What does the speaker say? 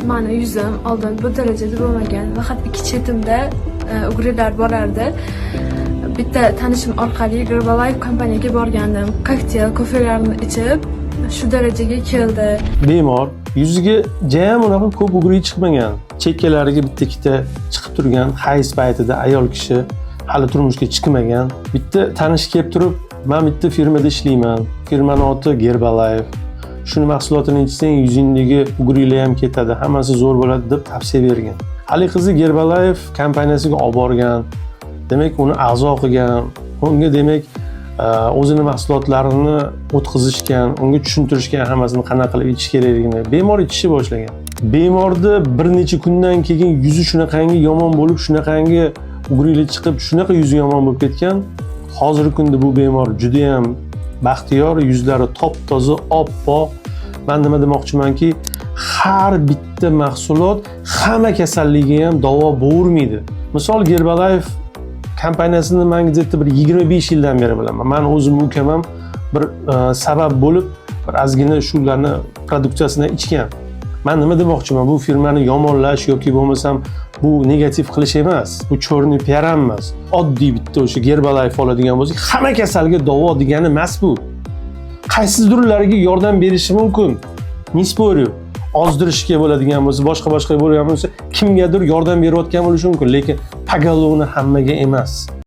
Mani yuzim oldin bu darajada bo'lmagan. Faqat ikki chetimda угри lar borardi. Bitta tanishim orqali Herbalife kompaniyaga borgandim. Kokteyl, kofelarni ichib shu darajaga keldi. Bemor yuziga jayam unaqa ko'p угри chiqmagan, chekkalariga bitta ikkita chiqib turgan. Hayz paytida ayol kishi, hali turmushga chiqmagan. Bitta tanish kelib turib, "Man bitta firmada ishlayman, firmani oti Gerbalife, shuni mahsulotini ichsang, yuzingdagi угри lar ham ketadi, hammasi zo'r bo'ladi", deb tavsiya bergan. Haligi qizni Gerbalife kompaniyasiga olib borgan, demak, uni a'zo qilgan unga, demak, o'zini mahsulotlarini o'tkazishgan, unga tushuntirishgan hammasini, qanaqa qilib ichish kerakligini. Bemor ichishni boshlagan. Bemorni bir necha kundan keyin yuzi shunaqangi yomon bo'lib, shunaqangi угри li chiqib, shunaqa yuzi yomon bo'lib ketgan. Hozirgi kunda bu bemor judayam baxtiyor, yuzlari top toza, oppoq. Man nima demoqchimanki, har bitta mahsulot hamma kasallikka ham davo bo'lavermaydi. Misol, Gerbalife kompaniyasini man где-то bir 25 yildan beri bilaman. Mani o'zimni ukam ham bir sabab bo'lib, bir ozgina shularni produksiyasini ichgan. Man nima demoqchiman, bu firmani yomonlash yoki bo'lmasam bu negativ qilish emas, bu черный пиар ham emas. Oddiy bitta o'sha Gerbalife oladigan bo'lsak, hamma kasalga davo degani emas bu. Qaysidirlarga yordam berishi mumkin, не спорю. Ozdirishga bo'ladigan bo'lsa, boshqa boshqa bo'lgan bo'lsa, kimgadir yordam berayotgan bo'lishi mumkin, lekin поголовно hammaga emas.